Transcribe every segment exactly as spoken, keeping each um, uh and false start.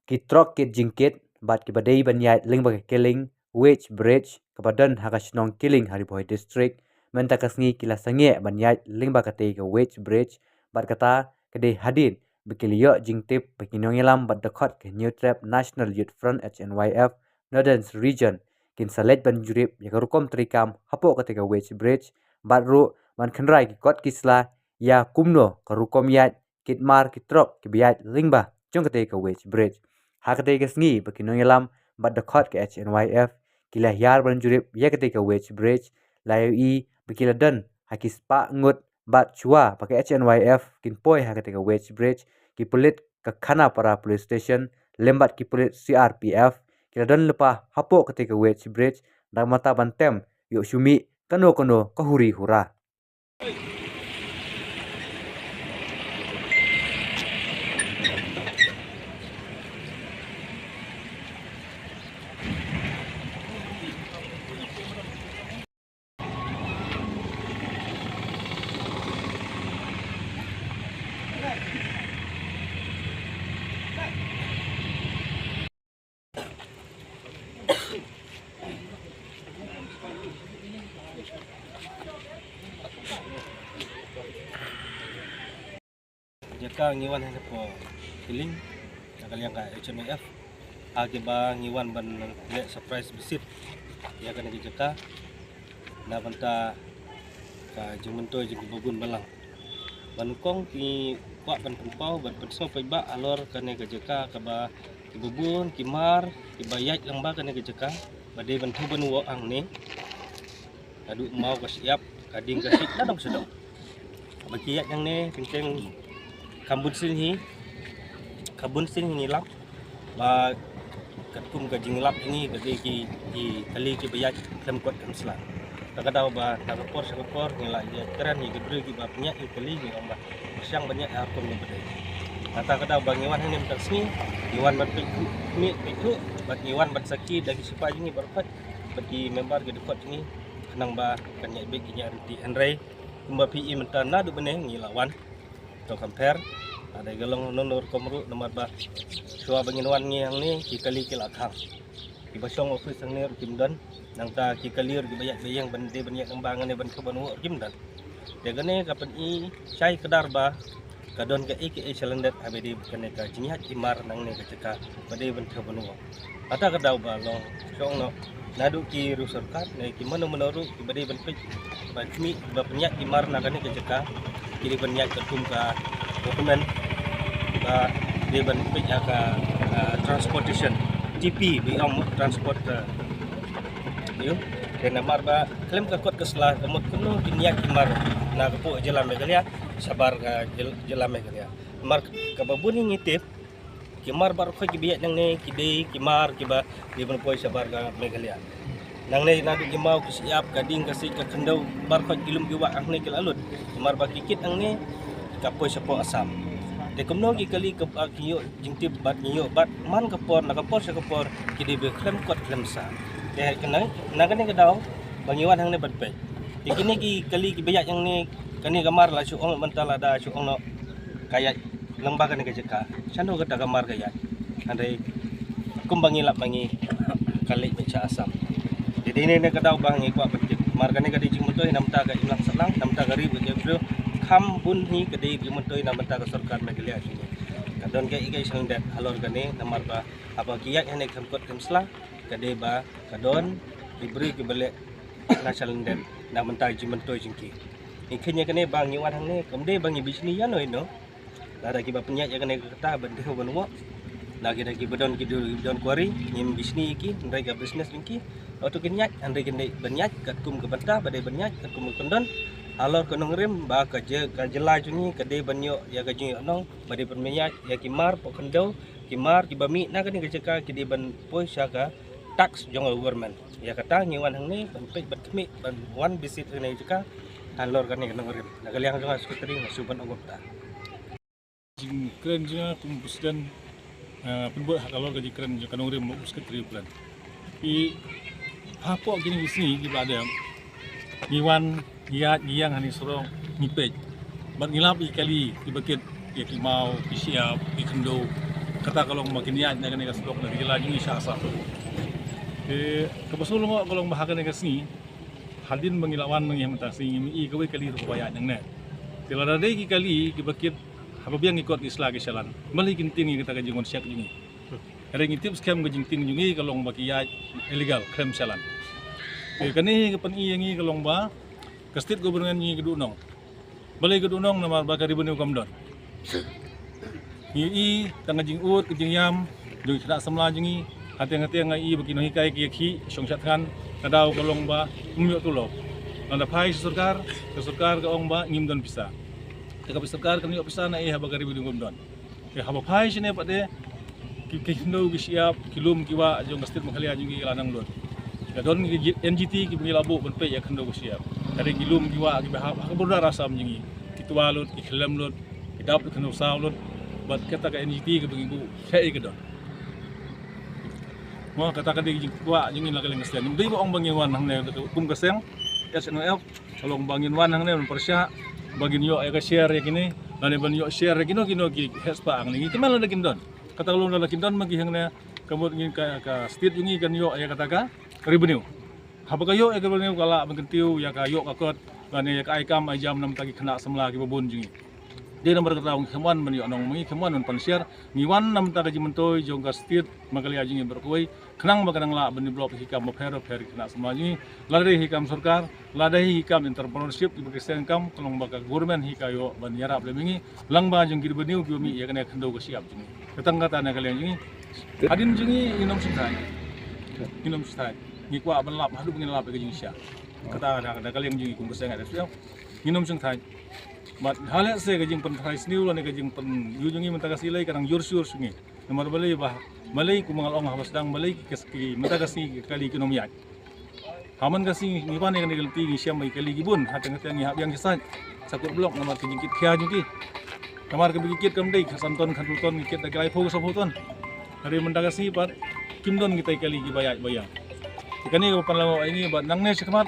Ki trok kit jingkit bad kiba dei ban ïaid lyngba ka Killing Weighbridge kaba don ha ka shnong Killing ha Ri Bhoi District, mynta ka sngi ki la sangeh ban ïaid lyngba katei ka weighbridge, bad kata ka dei hadien ba ki la ïoh jingtip ba ki nongïalam bad dkhot ka Hynñiewtrep National Youth Front, H N Y F, Northern Region kin sa leit ban jurip ïa ka rukom treikam hapoh katei ka weighbridge, bad ruh ban kynrai ki kot ki sla ïa kumno ka rukom ïaid kit mar ki trok kiba ïaid lyngba jong katei ka weighbridge. Ha katei ka sngi ba ki nongïalam bad dkhot ka H N Y F ki la hiar ban jurip ïa katei ka weighbridge, la ïohi ba ki la don ha ki spah ngut, bad shuwa ba ka H N Y F kin poi ha katei ka weighbridge, ki pulit ka Khanapara Police Station lem bad ki pulit C R P F ki la don lypa hapoh katei ka weighbridge, na ka bynta ban tem ïoh shu mih kano kano ka huri hura. Jaka ngi wan hangne hapoh Killing na ka liang ka H N Y F, ha kaba ngi wan ban leh surprise visit ïa kane ka jaka na bynta ka jingmyntoi jong kiba bun balang. Ba nyngkong ki kwah ban pynpaw ban pynsngew paidbah halor kane ka jaka kaba kiba bun ki mar kiba ïaid lyngba kane ka jaka ba dei ban thew ban woh hangne. Naduh maw ka shyiap, ka ding ka siej, nadong shadong. Ba ki ïaid hangne teng teng kham bun sien hi, kham bun sien hi ngi lap. Ba katkum ka jinglap ngi ka dei ki, ki kali kiba ïaid khlem kot khlem sla. Ta ka daw ba na ka por sha ka por ngi la ïakren ïa ki briew kiba pynïaid ïa ki kali, ngi ong ba pyrshang ban ïaid ha rukom ba dei. Kata ka daw ba ngi wan hangne mynta ka sngi, ngi wan ban peit khmih peit thuh bad ngi wan ban sakhi da ki shipai jong ngi baroh khoit bad ki member ki dkhot jong ngi, khnang ba kan ïaid beit ki ïaid ryntih. Hynrei kumba phi i mynta naduh mynne ngi la wan. To compare, lada ka long nongno rukom ruh, namar ba shuwa ba ngin wan ngi hangne ki kali ki la khang. Kiba shong office hangne ruh kim don, nangta ki kali ruh kiba ïaid ba ïeng ban dei ban ïaid lyngba hangne ban thew ban woh ruh kim don. Te kane ka pyni shai kdar ba ka don kaei kaei shalyndet haba ïadei bad kane ka jingïaid ki mar nangne ka jaka ba dei ban thew ban woh. Kata ka daw ba long shong noh naduh ki riew sorkar ne ki mano mano ruh kiba dei ban peit, ba khmih, ba pynïaid ki mar na kane ka jaka, ki dei ban ïaid katkum ka document ba dei ban peit ïa ka, ah, transportation, T P, ba ong transport ka, ïoh. Te namar ba khlem ka kot ka sla ka mut kumno kin ïaid ki mar na ka pdeng jylla Meghalaya shabar ka jyl-, jylla Meghalaya. Namar kaba bun ngi tip, ki mar baroh khoit kiba ïaid nangne ki dei ki mar kiba dei ban poi shabar ka Meghalaya. Nangne naduh ki maw, ki shyiap, ka ding ka siej, ka khyndew, baroh khoit ki lum ki wah hangne ki la lut. Ki mar ba ki kit nangne ka poi shapoh Assam. Te kumno ki kali kaba ki ïoh jingtip bad ngi ïoh bad man ka por na ka por sha ka por ki dei ba khlem kot khlem sla. Te kane, na kane ka daw ba ngi wan hangne ban peit. Te kine ki kali kiba ïaid hangne, kane ka mar la shu ong mynta lada shu ong noh ka ïaid lyngba kane ka jaka, shano kata ka mar ka ïaid. Hynrei kumba ngi lap ma ngi ka leit beit sha Assam. Te dei ne ka daw ba ngi kwah ban tip. Mar kane ka dei jingmyntoi na bynta ka imlang sahlang, na bynta ka ri bad ka briew. Kham bun hi ka dei jingmyntoi na bynta ka sorkar Meghalaya jong ngi. Ka don kaei kaei shalyndet halor kane namar ba haba ki ïaid hangne khlem kot khlem sla, ka dei ba ka don ki briew kiba leh na shalyndet na bynta jingmyntoi jong ki. Ngi kheiñ ïa kane ba ngi wan hangne, kam dei ba ngi bishni ïano ïano. Lada kiba pynïaid ïa kane ka kata ban dei ban woh. Na ki da kiba don ki don, don quarry, ngim bishni ïa ki, hynrei ka business jong ki. Hato kin ïaid, hynrei kin dei ban ïaid katkum ka bynta ba dei ban ïaid, katkum ka kyndon. Halor ka nongrim ba ka jy-, ka jylla jong ngi ka dei ban ïoh ïa ka jingïohnong ba dei ban ïaid ïa ki mar poh khyndew, ki mar kiba mih na kane ka jaka ki dei ban poi sha ka tax jong ka government. Ïa kata ngi wan hangne ban peit, ban khmih, ban wan visit hangne jaka halor kane ka nongrim. Na ka liang jong nga secretary nga shu ban ong kumta. Jingkren jong nga kum president, eh, pynbud halor ka jingkren jong ka nongrim, u secretary u kren. Phi, hapoh kine ki sngi kiba dei ngi wan, ngi ïaid, ngi ïeng ha ine i sarong, ngi peit. Bad ngi lap ïa ki kali kiba kit, ïa ki maw, ki shyiap, ki khyndew. Kata ka long ba kin ïaid na kane ka surok na ka jylla jong ngi sha Assam. Te kaba sngewlyngngoh ka long ba ha kane ka sngi, hadien ba ngi la wan ma ngi ha mynta ka sngi, ngim i kawei kali ruh kaba ïaid nangne. Te lada dei ki kali kiba kit, haba biang ki kot ki sla ki shalan, balei kin tieng ïa kata ka jingwan shek jong ngi? Hynrei ngi tip skhem ka jingtieng jong ngi ka long ba ki ïaid illegal, khlem shalan. Te kane ka pyni ïa ngi ka long ba ka state government jong ngi ka duhnong. Balei ka duhnong? Namar ba ka revenue kam don. Ngi i tang ka jingud ka jingïam jong ki khynnah samla jong ngi. Hateng hateng nga i ba ki nonghikai ki ïakhih shong sha thngan, ka daw ka long ba ym ïoh tulop. Lada phai sha sorkar, ka sorkar ka ong ba ngim don pisa. Te kaba sorkar kan ïoh pisa na ei haba ka revenue kam don? Te haba phai shane pat de, ki, ki khyndew ki shyiap, ki lum ki wah jong ka state Meghalaya jong ngi ki la nang lut. Ka don ki N G T kiba ngi la buh ban peit ïa ka khyndew ka shyiap. Ka dei ki lum ki wah kiba ha, ha ka border Assam jong ngi, ki twa lut, ki khyllem lut, ki dap lut, khyndew saw lut. Bad kata ka N G T kaba ngi buh, shaei ka don? Mo, kata ka dei ka jingkwah jong ngi na ka liang ka seng. Ym dei ba ong ba ngin wan hangne kum ka seng S N L F, ka long ba ngin wan hangne ban pyrshah ba ngin ïoh ïa ka share ïa kine, lane ban ïoh share ïa kino kino ki heh spah hangne. Ngi kmen lada kin don. Kata ka long lada kin don ma ki hangne, ka mut ngin ka, ka state jong ngi kan ïoh ïa kata ka revenue. Haba ka ïoh ïa ka revenue ka lah ban kyntiew ïa ka ïoh ka kot, lane ïa ka ai kam ai jam na bynta ki khynnah samla kiba bun jong ngi. Dei namar kata ngi khlem wan ban ïoh nong ma ngi, khlem wan ban pan share, ngi wan na bynta ka jingmyntoi jong ka state Meghalaya jong ngi baroh kawei, khnang ba kan nang lah ban develop hi kam bapher bapher ki khynnah samla jong ngi. Lada dei hi kam sorkar, lada dei hi kam entrepreneurship, kiba ki seng kam, ka long ba ka government hi ka ïoh ban ïarap lem ïa ngi lyngba jong ki revenue kiba mih ïa kane ka khyndew ka shyiap jong ngi. Ka tang kata na ka liang jong ngi. Hadien jong ngi ngin ym shngaiñ. Ngin ym shngaiñ. Ngi kwah ban lap haduh ba ngin lap ïa ka jingshisha. Kata na, na ka liang jong ngi kum ka seng S P F. Ngin ym shngaiñ. Bad ha lehse ka jingpynphai sniew lane ka jingpynïoh jong ngi mynta ka sngi lei ka nang jur shuh shuh ngi. Namar balei ba, balei kumba nga la ong haba sdang, balei ki, ki mynta ka sngi ki kali kin ym ïaid? Ha man ka sngi ngi wan ïa kane ka lynti ngi shem ïa ki kali ki bun, hateng hateng ngi hap biang shi sait, sha kut block namar ka jingkit khia jong ki. Namar kaba ki kit kam dei ka san ton, khathynriew ton, ki kit da ki laiphew, sawphew ton. Hynrei mynta ka sngi pat kim don kita ki kali kiba ïaid ba ïeng. Te kane kaba pynlyngngoh ïa ngi bad nangne shakhmat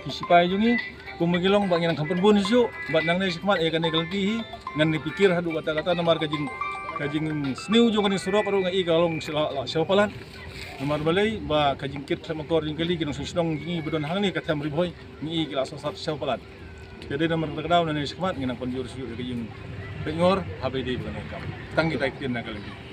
ki sipai jong ngi, kumba ki long ba ngi nang kham pynbun shuh shuh, bad nangne shakhmat ïa kane ka lynti hi ngan ïa pyrkhat haduh katta katta namar ka jing, ka jingsniew jong kane ka surok ruh nga i ka long sha, sha palat. Namar balei ba ka jingkit khlem akor jong ki kali ki nongshong shnong jong ngi ba don hangne ka them Ri Bhoi, nga i ki la sah sat sha palat. Te dei namar kata ka daw nangne shakhmat ngi nang pynjur shuh ïa ka jingpynïoh haba ïadei bad kane ka kam. Tang kita ki ktien na ka liang.